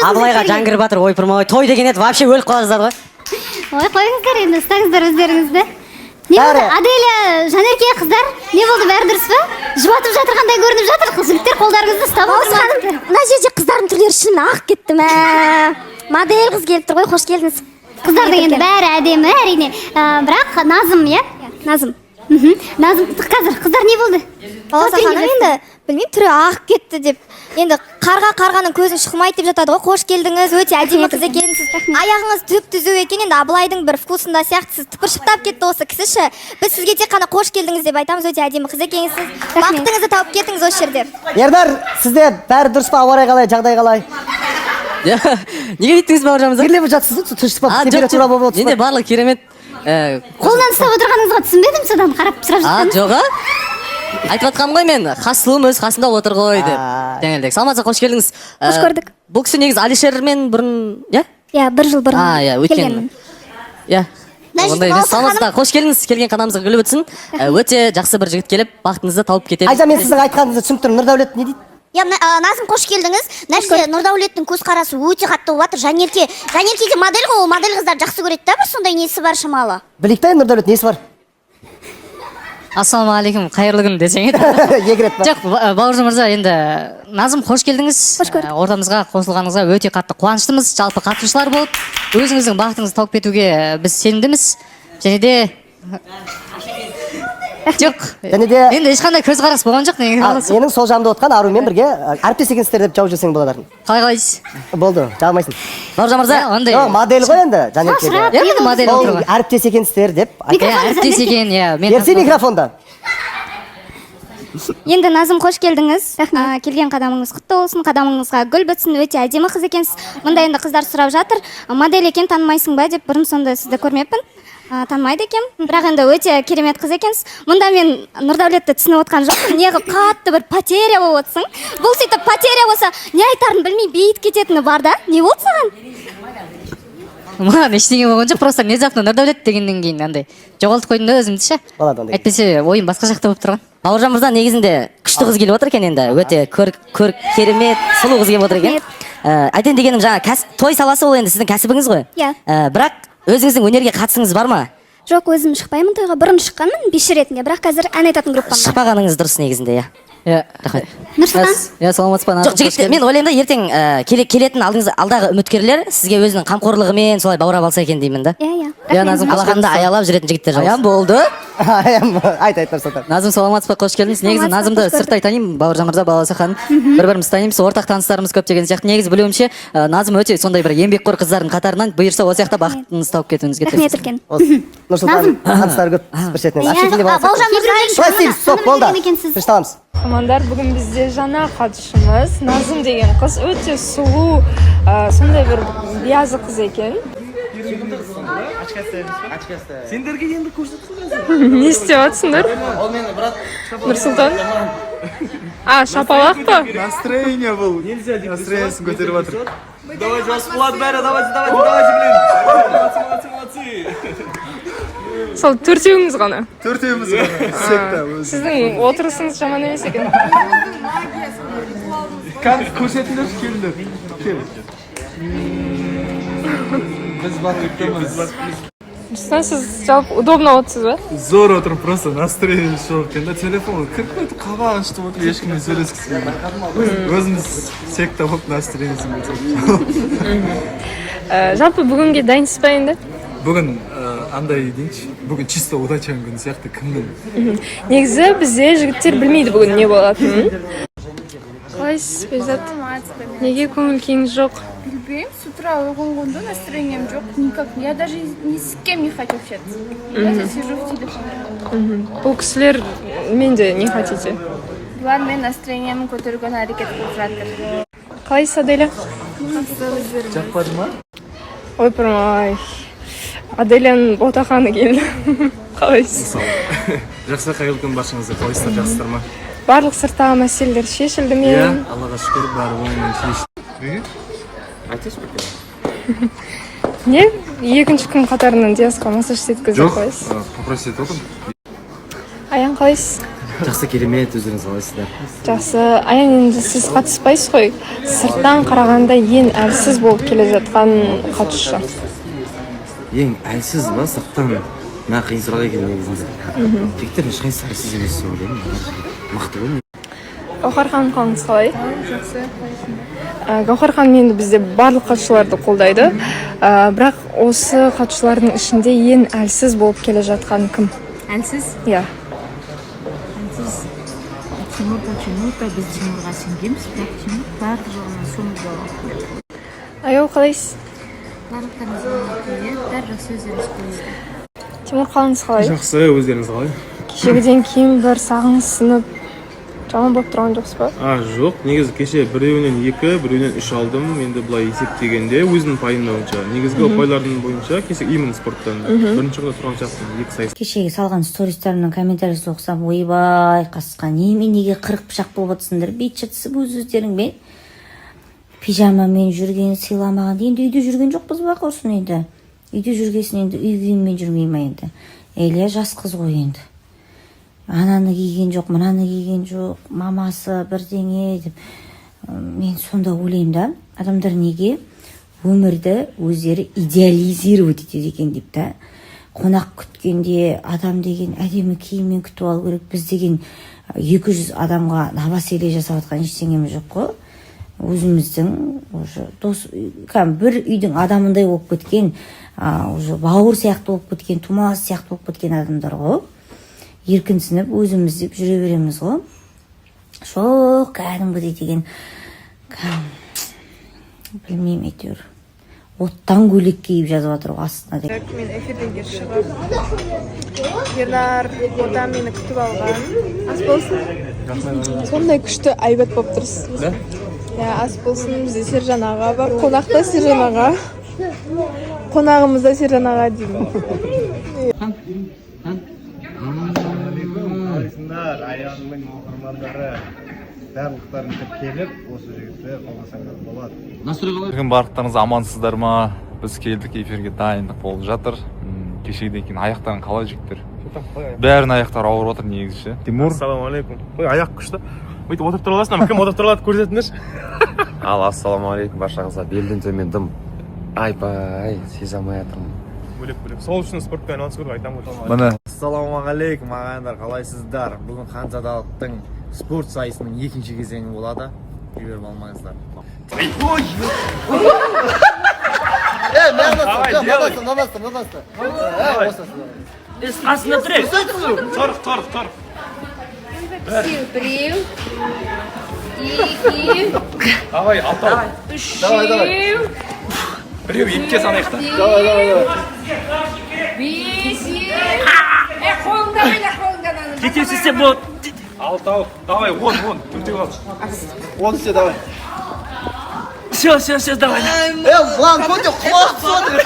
Өзіңіз Абылайға жігіттерге. Жан кіріп жатыр, ойпырмай, той деген еді, вообще өліп қала жаздады ғой. Ой, қойыңыздар енді, ұстаңыздар өздеріңізді. Не болды? Аделя, Жанерке, қыздар, не болды, бәрі дұрыс па? Жұбатып жатырғандай көрініп жатыр. Жігіттер, қолдарыңызды ұстап Балауса отырмаңыздар. ханым, мына жерде қыздардың түрлері шынымен ағып кетті. Мә, модель қыз келіп тұр ғой, қош келдіңіз. Қыздардың енді бәрі әдемі, әрине. Бірақ Назым, иә? Назым. Назым, қазір, қыздар, не болды? Балауса Жауап ханым, беріңіз. енді білмеймін, түрі ағып кетті деп. Енді қарға қарғаның көзін шұқымайды деп жатады ғой. Қош келдіңіз, өте әдемі қыз екенсіз. Аяғыңыз түп түзу екен, енді Абылайдың бір вкусында сияқтысыз. Тыпыршықтап кетті осы кісі ше. Біз сізге тек қана қош келдіңіз деп айтамыз, өте әдемі қыз екенсіз. Бақытыңызды тауып кетіңіз осы жерде. Ернар, сізде бәрі дұрыс па? Ауа райы қалай, жағдай қалай? Иә, неге бүйттіңіз, Бауыржан мырза? Терлеп жатсыз да, тыныштық па? А, жоқ. Температура Жоқ, болып менде отырсыз ба? барлығы керемет. Қолынан ұстап отырғаныңызға түсінбедім, содан қарап сұрап А, жатқаным. жоқ, а, айтып жатқаным ғой, мен хас сұлуым өз қасымда отыр ғой деп. А. Жаңағыдай. Саламатсыз, қош келдіңіз. Қош көрдік. Бұл кісі негізі Алишермен бұрын, иә? Иә, бір жыл бұрын А, иә, өткен. келгенмін. Иә. Мына жерде Ондай емес. Балауса Саламатсыз ба? Қош келдіңіз. Келген қадамыңызға гүл бітсін. Өте жақсы бір жігіт келіп, бақытыңызды тауып кетеді. Айза, мен сіздің айтқаныңызды түсініп тұрмын. Нұрдәулет не дейді? Иә, мына, Назым, қош келдіңіз. Мына жерде Нұрдәулеттің көзқарасы өте қатты болып жатыр Жанерке. Жанерке де модель ғой, ол модель қыздарды жақсы көреді да, бір сондай несі бар шамалы. Білейік та енді, Нұрдәулет, несі бар? Ассалаумағалейкум, қайырлы күн десең еді. Екі рет па? Жоқ, Бауыржан мырза, енді Назым, қош келдіңіз. Қош көрдік. Ортамызға қосылғаныңызға өте қатты қуаныштымыз. Жалпы қатысушылар болып, өзіңіздің бақытыңызды тауып кетуге біз сенімдіміз. Және де жоқ. Және де- Енді ешқандай көзқарас болған жоқ негізі. А, менің сол жағымда отқан Арумен бірге әріптес екенсіздер деп жауап жіберсең болады, Арын. Қалай қалайсыз? Болды, жабылмайсың. Бауыржан мырза, Иә, ондай. Жоқ, модель ғой енді Жанерке. Сұрап, Иә, енді модель Сол отыр ғой. әріптес екенсіздер деп айт. Иә, әріптес екен, иә. Мен Берсе микрофонды. Енді, Назым, қош келдіңіз. Келген қадамыңыз құтты болсын, қадамыңызға гүл бітсін, өте әдемі қыз екенсіз. Мында енді қыздар сұрап жатыр, модель екен, танымайсың ба деп. Бұрын сонда сізді көрмеппін. Танымайды екенмін, бірақ енді өте керемет қыз екенсіз. Мұнда мен Нұрдәулетті түсініп отқан жоқпын, неғып қатты бір потеря болып отырсың? Бұл сөйтіп потеря болса, не айтарын білмей бейіт кететіні бар да. Не болды саған? Маған ештеңе болған жоқ, просто внезапно Нұрдәулет дегеннен кейін андай жоғалтып қойдым да өзімді ше. Болады ондай. Әйтпесе ойым басқа жақта болып тұрған. Бауыржан мырза, негізінде күшті қыз келіп отыр екен енді. Өте көрк, көрк, керемет, сұлу қыз келіп отыр екен. Айтайын дегенім, жаңа той саласы, ол енді сіздің кәсібіңіз ғой. Иә. Бірақ өзіңіздің өнерге қатысыңыз бар ма? Жоқ, өзім шықпаймын тойға. Бұрын шыққанмын биші ретінде, бірақ қазір ән айтатын группам бар. Шықпағаныңыз дұрыс негізінде, иә. Иә. Рахмет. Нұрсұлтан. Иә, саламатсыз ба, Назым, Жоқ, қош жігіттер, келдіңіз. мен ойлаймын да, ертең келетін алдыңыз, алдағы үміткерлер сізге өзінің қамқорлығымен солай баурап алса екен деймін да. Иә. Иә, Назым, қош Алақанда келдіңіз. аялап жүретін жігіттер Аян жолықсын. болды. Айт, айт, Нұрсұлтан. Назым, саламатсыз ба, қош келдіңіз. Негізі Саламатсыз ба, Назымды қош көрдік. сырттай танимын, Бауыржан мырза, Балауса ханым. Бір бірімізді танимыз, ортақ таныстарымыз көп деген сияқты. Негізі білуімше, Назым өте сондай бір еңбекқор қыздардың қатарынан. Бұйырса, осы жақта бақытыңызды тауып кетуіңізге Рахмет тілейміз. үлкен. Осы Нұрсұлтан, таныстары көп бір шетінен. Иә. Әшекейде А, болған Бауыржан мырза, Былай істейміз, стоп, болды. Екенсіз. Тынышталамыз. Командар, бүгін бізде жаңа қатысушымыз Назым деген қыз, өте сұлу, сондай бір биязы қыз екен. Сендерге енді көрсетіп. Не істеп жатсыңдар, Нұрсұлтан? А, шапалақ па? Настроение бұл, настроениесін көтеріп жатыр. Давайте, вас болады бәрі, давайте, давайте, давайте, блин, молодцы, молодцы, молодцы. Сол төртеуіңіз ғана? Төртеуміз ғана, секта өзі. Сіздің отырысыңыз жаман емес екен. Кәдімгі көрсетіңдерші, келіңдер, кел. Біз бақыттымыз. Нұрсұлтан, сіз жалпы удобно отырсыз ба? Зор отырмын, просто настроение жоқ екен да. Телефон кіріп кетіп, қабағын шытып отыр, ешкіммен сөйлескісі келмейді. Өзіміз секта болып, настроениесін көтеріп. Жалпы бүгінге дайынсыз ба енді? Бүгін андай дейінші, бүгін чисто удачаның күні сияқты, кімнің Негізі бізде жігіттер білмейді бүгін не болатынын. Қалайсыз, Бекзат? Неге көңіл күйіңіз жоқ? Білмеймін, с утра ойғанғанда настроением жоқ никак. Я даже ни с кем не хочу общаться. Я сижу в телефоне. Бұл кісілер мен де не хотите? Бұлар менің настроениемді көтеруге әрекет қылып жатыр. Қалайсыз, Аделя? Жақпады ма? Ойпырмай, Аделяның ботақаны келді. Қалайсыз? Жақсы, қайырлы күн баршаңызға! Қалайсыздар, жақсыздар ма? Барлық сырттағы мәселелер шешілді ме? Иә, Аллаға шүкір, бәрі оңымен шешті. Неге? Не, екінші күн қатарынан Диасқа массаж істеткізіп Жоқ, қоясыз? попросить етіп отырмын. Аян, қалайсыз? Жақсы, керемет, өздеріңіз қалайсыздар? Жақсы. Аян, енді сіз қатыспайсыз ғой. Сырттан қарағанда ең әлсіз болып келе жатқан қатысушы? Ең әлсіз ба сырттан? Мә, қиын сұрақ екен негізінде. Жігіттердің ешқайсысы әлсіз емес деп ойлаймын, мықты ғой. Гауһар ханым, қалыңыз қалай? Жақсы. Гауһар ханым, енді бізде барлық қатысушыларды қолдайды. Бірақ осы қатысушылардың ішінде ең әлсіз болып келе жатқан кім? Әлсіз? Иә. Әлсіз Тимур. Почему-то біз Тимурға сенгенбіз, бірақ Тимур барлық жағынан соңғы болады. Аяу, қалайсыз? Барлықтарыңызға рахмет, бәрі жақсы, өздеріңіз қалайсыздар? Тимур, қалыңыз қалай? Жақсы, өздеріңіз қалай? Кешегіден кейін бір сағыңыз сынып, жаман болып тұрған жоқсыз ба? А, жоқ, негізі кеше біреуінен екі, біреуінен үш алдым. Енді былай есептегенде, өзімнің пайым бойынша, негізгі ұпайлардың бойынша кеше именно спорттан бірінші орында тұрған сияқтымын екі сайыс. Кешегі салған стористарымның комментарийсін оқысам, ойбай, қасқа, неменеге қырық пышақ болып отырсыңдар, бет жыртысып өз өздеріңмен, пижамамен жүрген сыйламаған. Енді үйде жүрген жоқпыз ба, құрсын? Енді үйде жүргесін, енді үй киіммен жүрмей ма енді? Элия жас қыз ғой енді. Ананы киген жоқ, мынаны киген жоқ, мамасы бірдеңе деп. Мен сонда ойлаймын да, адамдар неге өмірді өздері идеализировать етеді екен деп та. Қонақ күткенде адам деген әдемі киіммен күтіп алу керек. Біз деген 200 адамға новоселье жасап жатқан ештеңеміз жоқ қой. Өзіміздің уже дос, кәдімгі бір үйдің адамындай болып кеткен, уже бауыр сияқты болып кеткен, тумасы сияқты болып кеткен адамдар ғой. Еркінсініп өзіміз деп жүре береміз ғой. Жоқ, кәдімгідей деген, кәдімгі, білмеймін, әйтеуір оттан көйлек киіп жазып жатыр ғой астына деп. Мен эфирден кейін шығып, Ернар, Бота мені күтіп алған. Ас болсын! Сондай күшті, әйбат болып тұрсыз. Да? Иә, ас болсын! Бізде Сержан аға бар қонақта. Сержан аға, қонағымыз да Сержан аға деймін. Қалайсыңдар, Аянның оқырмандары? Барлықтарың тіркеліп, осы жігітті қолдасаңдар болады. Бүгін барлықтарыңыз амансыздар ма? Біз келдік эфирге, дайындық болып жатыр. Кешегіден кейін аяқтарың қалай, жігіттер? Бәрінің аяқтары ауырып жатыр негізі ше. Тимур, ассалаумағалейкум! Ой, аяқ күшті. Бүйтіп отырып тұра аласың ба? Кім отырып тұра алады, көрсетіңдерші. Ал, ассалаумағалейкум баршаңызға! Белден төмен дым айбай сезе алмай жатырмын. Бөлек бөлек, сол үшін спортпен айналысу керек, айтамын ғой. Міне. Ассалаумағалейкум, ағайындар, қалайсыздар? Бүгін ханзадалықтың спорт сайысының екінші кезеңі болады, жіберіп алмаңыздар. Е, мынаны, мынаны, мынаны. Қасында тұр. Тұр, тұр, тұр. Біреу, екеу, Давай, алтау. Давай, давай. үшеу, Біреу екіге санайық та. Давай, давай, давай. Бесеу. Е, қолыңда ойна, қолыңда ананы. Жетеу болады. Алтау, давай, он, он, төртеу қалды. Он істе, давай. Все, все, все, давай. Е, мынаны көте, құлақ түсіп жатыр.